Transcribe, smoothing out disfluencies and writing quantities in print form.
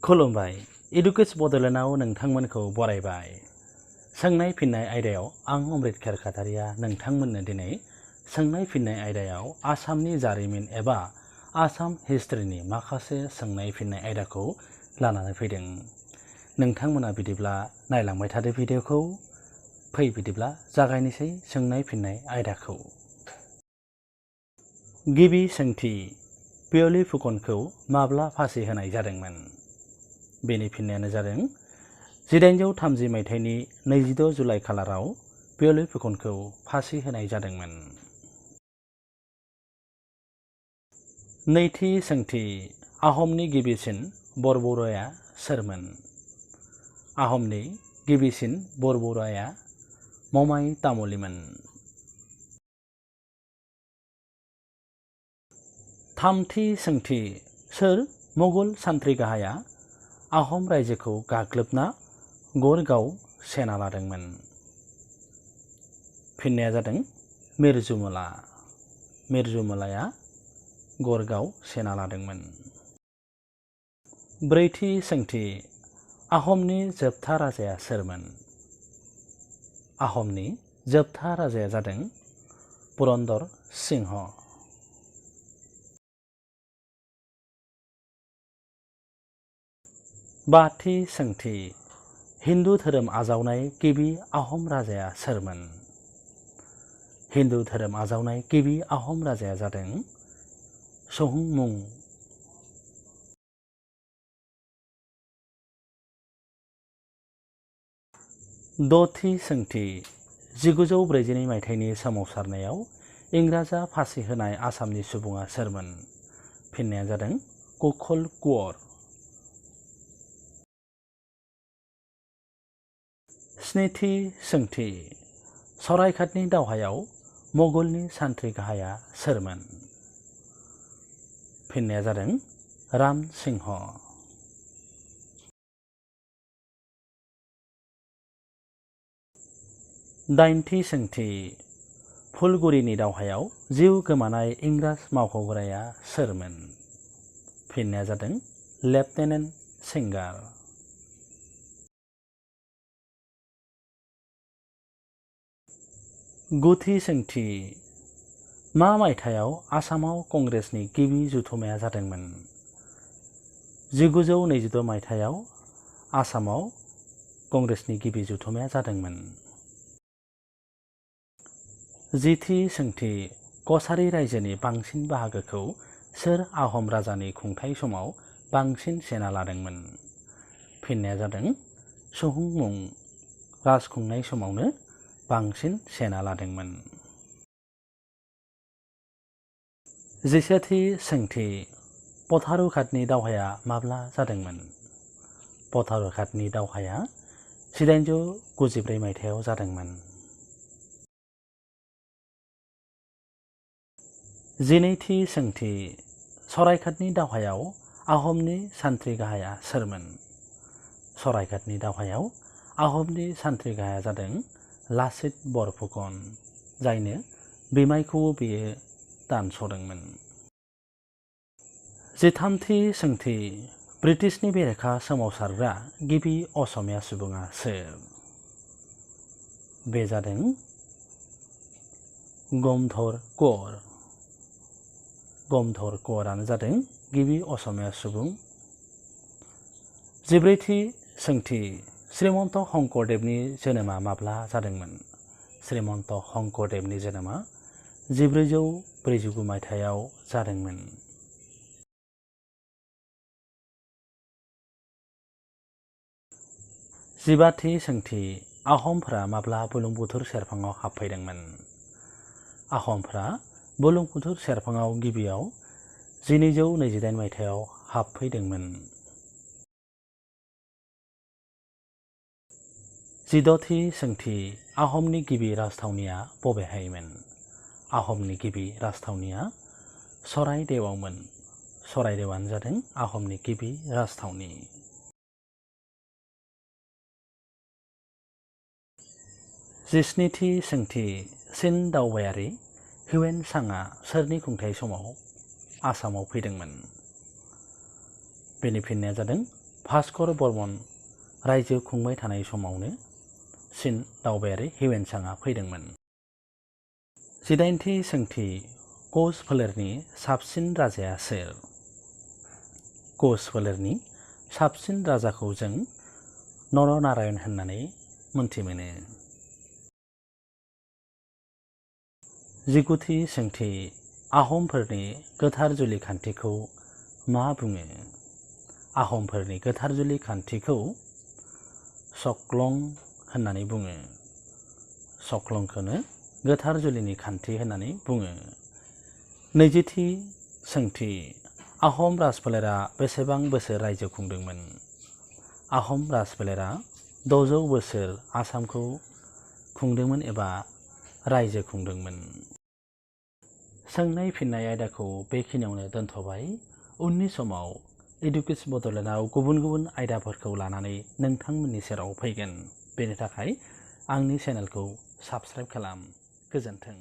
खुलुमबाय इडुकेस बडलेण्डआव नोंथांमोनखौ बरायबाय। सोंनाय फिननाय आयदायाव आं अमृत खारखातारिया नोंथांमोननो दिनै सोंनाय फिननाय आयदायाव आसामनि जारिमिन एबा आसाम हिस्ट्रिनि माखासे सोंनाय फिननाय आयदाखौ लानानै फैदों। नोंथांमोना बिदिब्ला नायलांबाय थादो भिडिअखौ। फै बिदिब्ला जागायनोसै सोंनाय फिननाय आयदाखौ। गिबि सोंथि, पियली फुकनखौ माब्ला फासि होनाय जादोंमोन? बेनि फिननायानो जादों 1830 मायथाइनि 26 जुलाइ खालाराव पियली फुकनखौ फासि होनाय जादोंमोन। नैथि सोंथि, आहमनि गिबिसिन बरबरुआ सोरमोन? आहमनि गिबिसिन बरबरुआ ममाय तामुलीमोन। थामथि सोंथि, सोर मुगल सान्थ्रि गाहाया आहम रायजोखौ गाग्लोबना गड़गाव सेना लादोंमोन? फिननाया जादों मिर जुमला। मिर जुमलाया गड़गाव सेना लादोंमोन। ब्रैथि सोंथि, आहमनि जोबथा राजाया सोरमोन? आहमनि जोबथा राजाया जादों पुरन्दर सिंह। बाथि सोंथि, हिन्दु धोरोम आजावनाय गिबि आहम राजाया सोरमोन? हिन्दु धोरोम आजावनाय गिबि आहम राजाया जादों सहुंमुं। दथि सोंथि, 1942 मायथाइनि सोमावसारनायाव इंराजआ फासि होनाय आसामनि सुबुङा सोरमोन? फिननाया जादों कुशल कुंवर। स्निथि सोंथि, सरायघाटनि दावहायाव मुगलनि सान्थ्रि गाहाया सोरमोन? फिननाया जादों राम सिंह। दाइनथि सोंथि, फुलगुरिनि दावहायाव जिउ गोमानाय इंराज मावख'ग्राया सोरमोन? फिननाया जादों लेफ्टेनेन्ट सिंगार। गुथि सोंथि, मा मायथाइयाव आसामाव कंग्रेसनि गिबि जथुम्माया जादोंमोन? 1926 मायथाइयाव आसामाव कंग्रेसनि गिबि जथुम्माया जादोंमोन। जिथि सोंथि, कछारी रायजोनि बांसिन बाहागोखौ सोर आहम राजानि खुंथाय समाव बांसिन सेना लादोंमोन? फिननाया जादों सहुंमुं राज खुंनाय समावनो बांसिन सेना लादोंमोन। जिसेथि सोंथि, पथारुघाटनि दावहाया माब्ला जादोंमोन? पथारुघाटनि दावहाया 1894 मायथाइयाव जादोंमोन। जिनैथि सोंथि, सरायघाटनि दावहायाव आहमनि सान्थ्रि गाहाया सोरमोन? सरायघाटनि दावहायाव आहमनि सान्थ्रि गाहाया जादों लाचित बरफुकन, जायनो बिमायखौबो बेयो दानस'दोंमोन। जिथामथि सोंथि, ब्रिटिशनि बेरेखा सोमावसारग्रा गिबि असमिया सुबुङा सोर? बे जादों गमधर कौर। गमधर कौरानो जादों गिबि असमिया सुबुं। जिब्रैथि सोंथि, श्रीमन्त शंकरदेवनि जोनोमा माब्ला जादोंमोन? श्रीमन्त शंकरदेवनि जोनोमा 1449 मायथाइयाव जादोंमोन। जिबाथि सोंथि, आहमफोरा माब्ला बुरलुंबुथुर सेरफाङाव हाबफैदोंमोन? आहमफोरा बुरलुंबुथुर सेरफाङाव गिबियाव 1228 मायथाइयाव हाबफैदोंमोन। जिद'थि सोंथि, आहमनि गिबि राजथावनिया बबेहायमोन? आहमनि गिबि राजथावनिया सरायदेवआवमोन। सरायदेवआनो जादों आहमनि गिबि राजथावनि। जिस्निथि सोंथि, चीन दावबायारि हिउएन सांआ सोरनि खुंथाय समाव आसामाव फैदोंमोन? बेनि फिननाया जादों भास्कर बर्मन रायजो खुंबाय थानाय समावनो चीन दावबायारि हिवेनसांआ फैदोंमोन। 18थि सोंथि क'च फोलेरनि साबसिन राजाया सोर? क'च फोलेरनि साबसिन राजाखौ जों नरनारायण होननानै मोनथि मोनो। 19थि सोंथि आहमफोरनि गोथार जुलि खान्थिखौ मा बुङो? आहमफोरनि गोथार जुलि खान्थिखौ सकलं होननानै बुङो। सकलंखौनो गोथार जुलिनि खान्थि होननानै बुङो। 20थि सोंथि आहम राजफोलेरा बेसेबां बोसोर रायजो खुंदोंमोन? आहम राजफोलेरा 600 बोसोर आसामखौ खुंदोंमोन एबा रायजो खुंदोंमोन। सोंनाय फिननाय आयदाखौ बेखिनियावनो दोनथ'बाय। उननि समाव इडुकेसन बड'लेण्डआव गुबुन गुबुन आयदाफोरखौ लानानै नोंथांमोननि सेराव फैगोन। बेनि थाखाय आंनि चेनेलखौ साबस्क्राइब खालाम। गोजोन्थों।